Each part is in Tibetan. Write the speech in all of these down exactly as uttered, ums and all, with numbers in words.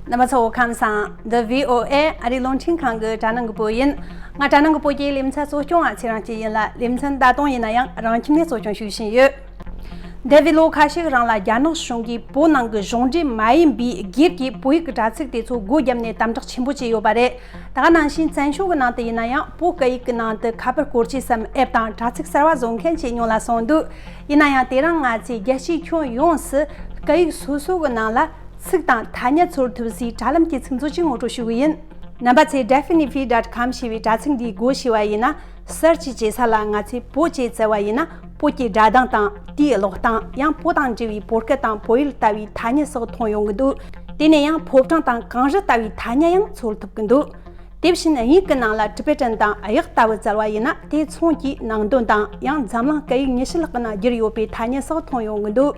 རྣམ་པ་ཚོ་ཁམས་བཟང་། འདི་བྷི་ཨོ་ཨེ་ཨ་རིའི་རླུང་འཕྲིན་ཁང་གི་གྲྭ་ནང་གི་བོད་ཡིན། ང་གྲྭ་ནང་གི་བོད་ཀྱི་ལེ་ཚན་གཙོ་སྐྱོང་བ་ཚེ་རིང་སྐྱིད་ཡིན་ལ། ལེ་ཚན་ད་དུང་ཡིན་ན་ཡང་རང་ཁྱིམ་ནས་གཙོ་སྐྱོང་ཞུ་བཞིན་ཡོད། འདས་པའི་ལོ་ཁ་ཤས་རིང་ལ་རྒྱ་ནག་གཞུང་གིས་བོད་ནང་གི་གཞུང་འབྲེལ་མ་ཡིན་པའི་སྒེར་གྱི་བོད་ཡིག་གི་དྲ་ཚིགས་དེ་ཚོ་སྒོ་བརྒྱབ་ནས་དམ་དྲག་ཆེན་པོ་བྱས་ཡོད་པ་རེད། ད་ག་ནང་བཞིན་བཙན་བྱོལ་གྱི་ནང་དུ་ཡིན་ན་ཡང་བོད་སྐད་ཡིག་གི་ནང་དུ་ཁ་པར་སྐོར་གྱི་སམ་ཨེབ་དང་དྲ་ཚིགས་གསར་བ་བཟོ་མཁན་བྱས་མྱོང་ལ་སོང་འདུག་ཡིན་ན་ཡང་དེ་རིང་ང་ཚོས་རྒྱལ་སྤྱིའི་ཁྱོན་ཡོངས་སུ་སྐད་ཡིག་སོ་སོ་གི་ནང་ལ་ཚིག་དང་ཐ་སྙད་འཚོལ་ཐུབ་སའི་དྲ་ལམ་གྱི་ཚིག་མཛོད་ཅིག་ངོ་སྤྲོད་ཞུ་གི་ཡིན། རྣམ་པ་ཚོས་daphnefi.com ཞེས་པའི་དྲ་ཚིགས་འདིའི་སྒོ་ཕྱེ་བ་ཡིན་ན། གསར་བརྗེ་བྱེད་ས་ལ་ང་ཚོས་བོད་ཅེས་བཙལ་བ་ཡིན་ན། བོད་ཀྱི་སྒྲ་གདངས་དང་དེའི་ཀློག་སྟངས། ཡང་བོད་དང་འབྲེལ་བའི་བོད་སྐད་དང་བོད་ཡིག་ལྟ་བུའི་ཐ་སྙད་སོགས་མཐོང་ཡོང་གི་འདུག་དེ་ནས་ཡང་ཕོ་བྲང་དང་གངས་རི་ལྟ་བུའི་ཐ་སྙད་ཡང་འཚོལ་ཐུབ་ཀྱི་འདུག་དེ་བཞིན་དབྱིན་ཡིག་གི་ནང་ལ་Tibetan དང་གཡག་ལྟ་བུ་བཙལ་བ་ཡིན་ན། དེ་མཚུངས་ཀྱི་ནང་དོན་དང་ཡང་འཛམ་གླིང་སྐད་ཡིག་ཉི་ཤུ་ལྷག་གི་ནང་བསྒྱུར་ཡོད་པའི་ཐ་སྙད་སོགས་མཐོང་ཡོང་གི་འདུག་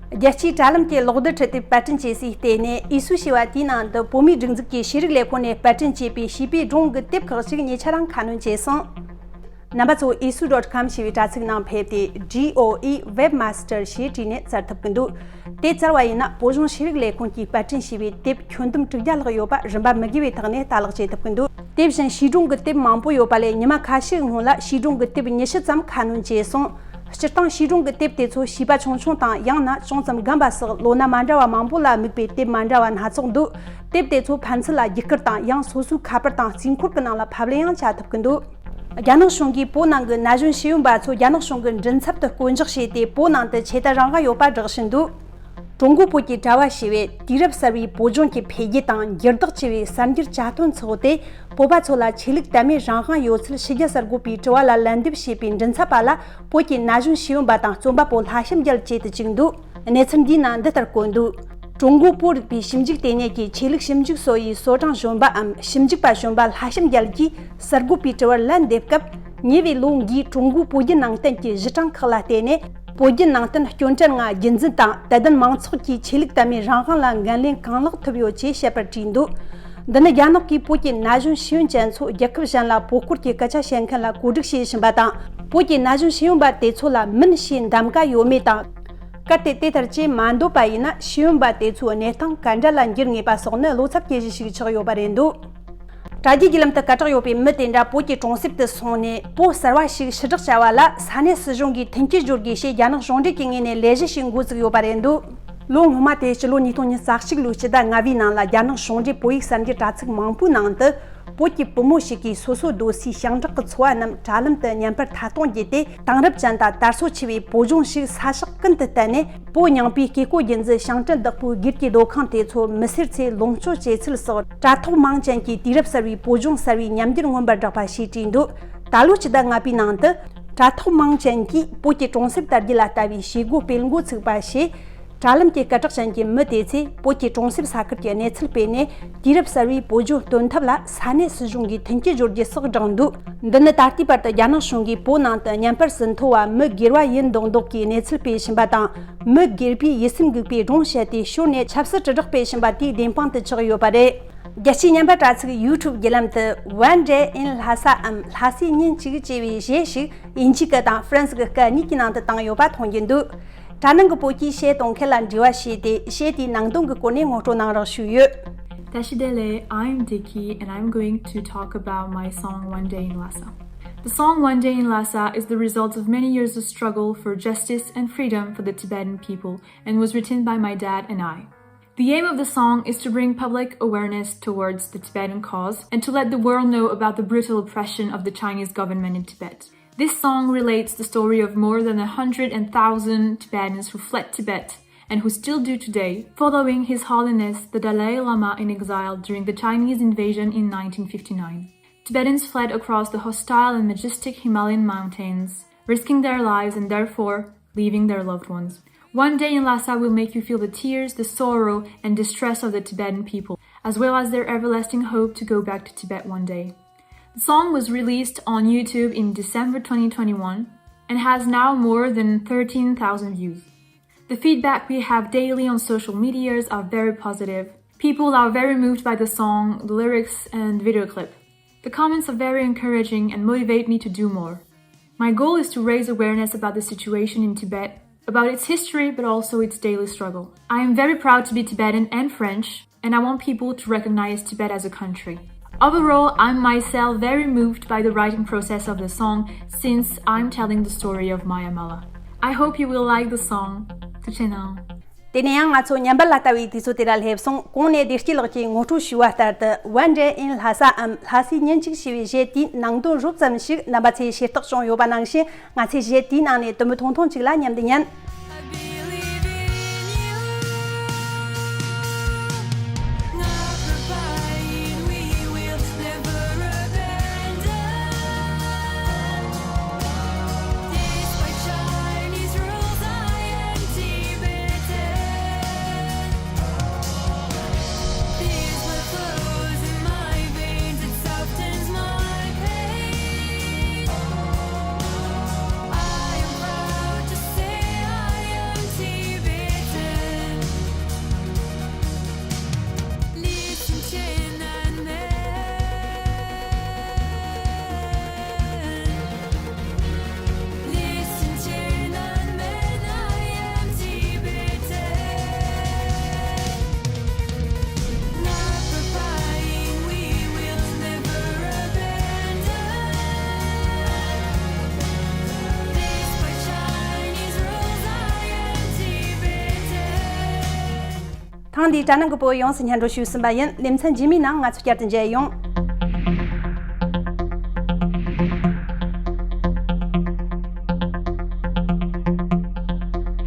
རྒྱལ་སྤྱིའི་དྲ་ལམ་གྱི་གློག་རྡུལ་འཕྲུལ་དེབ་པར་སྐྲུན་བྱེད་སའི་ལྟེ་གནས་ཨེ་སུ་ཞེས་པ་དེའི་ནང་དུ་བོད་མིའི་སྒྲིག་འཛུགས་ཀྱི་ཤེས་རིག་ལས་ཁུངས་ནས་པར་སྐྲུན་བྱས་པའི་བྱིས་པའི་སྒྲུང་གི་དེབ་ཁག་ཅིག་ཉེ་ཆར་རང་ཁ་སྣོན་བྱས་སོང་། རྣམ་པ་ཚོ་ཨེ་སུ་dot com ཞེས་པའི་དྲ་ཚིགས་ནང་ཕེབས་ཏེ། G O E Webmaster ཞེས་བྲིས་ནས་བཙལ་ཐུབ་ཀྱི་འདུག་དེ་བཙལ་བ་ཡིན་ན། བོད་གཞུང་ཤེས་རིག་ལས་ཁུངས་ཀྱིས་པར་སྐྲུན་བྱས་པའི་དེབ་ཁྱོན་བསྡོམས་དྲུག་བརྒྱ་ལྷག་ཡོད་པ་རིན་པ་མི་དགོས་པའི་ཐོག་ནས་ལྟ་ཀློག་བྱེད་ཐུབ་ཀྱི་འདུག་དེ་བཞིན་བྱིས་སྒྲུང་གི་དེབ་མང་པོ་ཡོད་པ་ལས། ཉི་མ་ཁ་ཤས་སྔོན་ལ་བྱིས་སྒྲུང་གི་དེབ་ཉི་ཤུ་ཙམ་ཁ་སྣོན་བྱས་སོང་། སྤྱིར་བཏང་བྱིས་སྒྲུང་གི་དེབ་དེ་ཚོ་བྱིས་པ་ཆུང་ཆུང་དང་། ཡང་ན་ཅུང་ཙམ་རྒན་པ་སོགས་ལོ་ན་མ་འདྲ་བ་མང་པོ་ལ་དམིགས་པའི་དེབ་མ་འདྲ་བ་སྣ་ཚོགས་འདུག་དེབ་དེ་ཚོ་ཕན་ཚུན་ལ་བརྒྱུད་སྐུར་དང་། ཡང་སོ་སོའི་ཁ་པར་དང་རྩིས་འཁོར་གྱི་ནང་ལ་ཕབ་ལེན་ཡང་བྱ་ཐུབ་ཀྱི་འདུག་རྒྱ་ནག་གཞུང་གིས་བོད་ནང་གི་ན་གཞོན་ཤེས་ཡོན་པ་ཚོ་རྒྱ་ནག་གཞུང་གི་མགྲིན་ཚབ་ཏུ་བསྐོ་འཇོག་བྱས་ཏེ། བོད་ནང་དུ་ཆོས་དད་རང་དབང་ཡོད་པ་བསྒྲགས་བཞིན་འདུག་ཀྲུང་གོ་བོད་ཀྱི་དྲ་བ་ཞེས་པས་དུས་རབས་གསར་བའི་བོད་ལྗོངས་ཀྱི་འཕེལ་རྒྱས་དང་འགྱུར་ལྡོག་ཆེ་བའི་གསར་འགྱུར་བཅའ་སྟོན་འཚོགས་ཏེ། བོད་པ་ཚོ་ལ་ཆོས་ལུགས་དད་མོས་རང་དབང་ཡོད་ཚུལ་ཕྱི་རྒྱལ་གསར་འགོད་པའི་དྲི་བ་ལ་ལན་འདེབས་བྱས་པའི་མགྲིན་ཚབ་པ་ལ། བོད་ཀྱི་ན་གཞོན་ཤེས་ཡོན་པ་དང་རྩོམ་པ་པོ་ལྷ་བྱམས་རྒྱལ་བཅས་དུ་བཅུག་འདུག་གནས་ཚུལ་འདིའི་ནང་འདི་ལྟར་བཀོད་འདུག་ཀྲུང་གོ་བོད་རིག་པའི་ཞིབ་འཇུག་ལྟེ་གནས་ཀྱི་ཆོས་ལུགས་ཞིབ་འཇུག་སོ་ཡི་སོ་བྲང་གཞོན་པའམ་ཞིབ་འཇུག་པ་གཞོན་པ་ལྷ་བྱམས་རྒྱལ་གྱིས་གསར་འགོད་པའི་དྲི་བར་ལན་འདེབས་སྐབས། ཉེ་བའི་ལོ་འགའི་ཀྲུང་གོའི་བོད་བརྒྱུད་ནང་བསྟན་གྱི་གཞི་གྲངས་ཁག་ལ་བལྟས་ནས། བོད་བརྒྱུད་ནང་བསྟན་སྐྱོན་བྲལ་ལྔ་རྒྱུན་འཛིན་དང་། དད་ལྡན་མང་ཚོགས་ཀྱིས་ཆོས་ལུགས་དད་མོས་རང་དབང་ལ་འགན་ལེན་གང་ལེགས་ཐུབ་ཡོད་ཅེས་བཤད་པར་བྲིས་འདུག་འདི་ནི་རྒྱ་ནག་གིས་བོད་ཀྱི་ན་གཞོན་ཤེས་ཡོན་ཅན་ཚོ་རྒྱལ་ཁབ་གཞན་ལ་བོད་སྐོར་གྱི་སྐད་ཆ་བཤད་མཁན་ལ་གོ་སྒྲིག་བྱེད་བཞིན་པ་དང་། བོད་ཀྱི་ན་གཞོན་ཤེས་ཡོན་པ་དེ་ཚོ་ལ་མིན་ཞེས་འདམ་ག་ཡོད་མེད་དང་། གལ་ཏེ་དེ་ལྟར་བྱེད་མ་འདོད་པ་ཡིན་ན། ཤེས་ཡོན་པ་དེ་ཚོའི་གནས་སྟངས་ག་འདྲ་ལ་འགྱུར་ངེས་པ་སོགས་ནི་བློ་འཚབ་སྐྱེ་གཞི་ཞིག་ཆགས་ཡོད་པ་རེད་འདུག་དྲ་རྒྱའི་བརྒྱུད་ལམ་དུ་སྐད་གྲགས་ཡོད་པའི་མི་དེ་འདྲ་བོད་ཀྱི་གྲོང་གསེབ་ཏུ་སོང་ནས། བོད་གསར་བ་ཞིག་ཕྱི་བསྒྲགས་བྱ་བ་ལ་ས་གནས་སྲིད་གཞུང་གིས་མཐུན་རྐྱེན་སྦྱོར་དགོས་ཞེས་རྒྱ་ནག་གཞུང་འབྲེལ་གྱི་ངོས་ནས་ལས་གཞི་ཞིག་འགོ་བཙུགས་ཡོད་པ་རེད་འདུག་ལོ་སྔོན་མ་སྟེ། སྤྱི་ལོ་ཉིས་སྟོང་ཉི་ཤུ་རྩ་གཅིག་ལོའི་སྤྱི་ཟླ་ལྔ་པའི་ནང་ལ། རྒྱ་ནག་གཞུང་འབྲེལ་བོད་ཡིག་གསར་འགྱུར་དྲ་ཚིགས་མང་པོའི་ནང་དུ། བོད་ཀྱི་བུ་མོ་ཞིག་གིས་སོ་སོ་སྡོད་སའི་ཞིང་བྲག་གི་ཚོ་བ་རྣམས་དྲ་ལམ་དུ་བརྙན་པར་མཐའ་སྟོང་བརྒྱུད་དེ། དེང་རབས་ཅན་དང་དར་སྲོལ་ཆེ་བའི་བོད་ལྗོངས་ཤིག་ས་ཕྱོགས་ཀུན་ཏུ་བསྟན་ནས། བོད་རྙིང་པའི་བཀས་བཀོད་རྒྱུད་འཛིན་ཞིང་བྲན་བདག་པོའི་སྒེར་གྱི་སྡོད་ཁང་དེ་ཚོ་མི་སེར་ཚོས་ལོངས་སྤྱོད་བྱེད་ཚུལ་སོགས། དྲ་ཐོག་མང་ཅན་གྱིས་དུས་རབས་གསར་བའི་བོད་ལྗོངས་གསར་བའི་ཉམས་འགྱུར་མངོན་པར་བསྒྲགས་པ་ཞེས་བྲིས་འདུག་ད་ལོའི་སྤྱི་ཟླ་ལྔ་པའི་ནང་དུ། དྲ་ཐོག་མང་ཅན་གྱིས་བོད་ཀྱི་གྲོང་གསེབ་དར་རྒྱས་ལ་ལྟ་བའི་བྱེད་སྒོ་སྤེལ་འགོ་ཚུགས་པ་ཞེས། དྲ་ལམ་གྱི་སྐད་གྲགས་ཅན་གྱི་མི་དེ་ཚོས་བོད་ཀྱི་གྲོང་གསེབ་ས་ཁུལ་གྱི་གནས་ཚུལ་སྤེལ་ནས། དུས་རབས་གསར་བའི་བོད་ལྗོངས་སྟོན་ཐབས་ལ་ས་གནས་སྲིད་གཞུང་གིས་མཐུན་རྐྱེན་སྦྱོར་རྒྱུ་སོགས་བསྒྲགས་འདུག་འདི་ནི་ད་ལྟའི་བར་དུ་རྒྱ་ནག་གཞུང་གིས་བོད་ནང་དུ་བརྙན་པར་ཟིན་ཐོ་བ་མི་སྒེར་བ་ཡིན་མདོག་མདོག་གིས་གནས་ཚུལ་སྤེལ་བཞིན་པ་དང་། མི་སྒེར་པས་ཡིད་སེམས་འགུག་པའི་སྒྲུང་བཤད་དེ་ཞོར་ནས་ཆབ་སྲིད་དྲིལ་བསྒྲགས་སྤེལ་བཞིན་པ་དེའི་བདེན་དཔང་དུ་ཆགས་ཡོད་པ་རེད། རྒྱལ་སྤྱིའི་བརྙན་པར་དྲ་ཚིགས་YouTube བརྒྱུད་ལམ་དུ། One Day in Lhasa འམ་ལྷ་སའི་ཉིན་གཅིག་ཅེས་པའི་གཞས་ཤིག་དབྱིན་ཇིའི་སྐད་དང་ཧྥ་རན་སིའི་སྐད་གཉིས་ཀྱི་ནང་དུ་བཏང་ཡོད་པ་མཐོང་རྒྱུ་འདུག་དྲ་ནང་གི་བོད་ཀྱི་གཞས་གཏོང་མཁན་ལ་འབྲེལ་བ་བྱས་ཏེ། གཞས་དེའི་ནང་དོན་གྱི་སྐོར་ནས་ངོ་སྤྲོད་གནང་རོགས་ཞུས་ཡོད། Tashi Delek, I'm Dicky, and I'm going to talk about my song One Day in Lhasa. The song One Day in Lhasa is the result of many years of struggle for justice and freedom for the Tibetan people and was written by my dad and I. The aim of the song is to bring public awareness towards the Tibetan cause and to let the world know about the brutal oppression of the Chinese government in Tibet. This song relates the story of more than a hundred thousand Tibetans who fled Tibet and who still do today, following His Holiness the Dalai Lama in exile during the Chinese invasion in nineteen fifty-nine. Tibetans fled across the hostile and majestic Himalayan mountains, risking their lives and therefore leaving their loved ones. One Day in Lhasa will make you feel the tears, the sorrow, and distress of the Tibetan people, as well as their everlasting hope to go back to Tibet one day. The song was released on YouTube in December twenty twenty-one and has now more than thirteen thousand views. The feedback we have daily on social medias are very positive. People are very moved by the song, the lyrics, and the video clip. The comments are very encouraging and motivate me to do more. My goal is to raise awareness about the situation in Tibet, about its history, but also its daily struggle. I am very proud to be Tibetan and French, And I want people to recognize Tibet as a country. Overall, I'm myself very moved by the writing process of the song since I'm telling the story of Mayamala. I hope you will like the song. Kuchinang. དེ་ནས་ཡང་ང་ཚོ་ཉམས་པ་ལ་ལྟ་བའི་དུས་ཚོད་དེ་ལ་སླེབས་སོང་། གོང་ནས་བདེ་སྐྱིད་ལགས་ཀྱིས་ངོ་སྤྲོད་ཞུས་པ་ལྟར་དུ། One Day in Lhasa འམ་ལྷ་སའི་ཉིན་གཅིག་ཞེས་པའི་གཞས་དེའི་ནང་དོན་རོབ་ཙམ་ཞིག་རྣམ་པ་ཚོས་ཤེས་རྟོགས་བྱུང་ཡོད་པ་ནང་བཞིན། ང་ཚོས་གཞས་དེའི་ནང་ནས་དུམ་བུ་ཐུང་ཐུང་ཅིག་ལ་མཉམ་དུ་ཉན། ཐེངས་འདིའི་དྲ་ནང་གི་བོད་ཡོངས་སུ་སྙན་སྒྲོན་ཞུས་ཟིན་པ་ཡིན། ལེ་ཚན་རྗེས་མའི་ནང་ང་ཚོ་བསྐྱར་དུ་མཇལ་ཡོང་།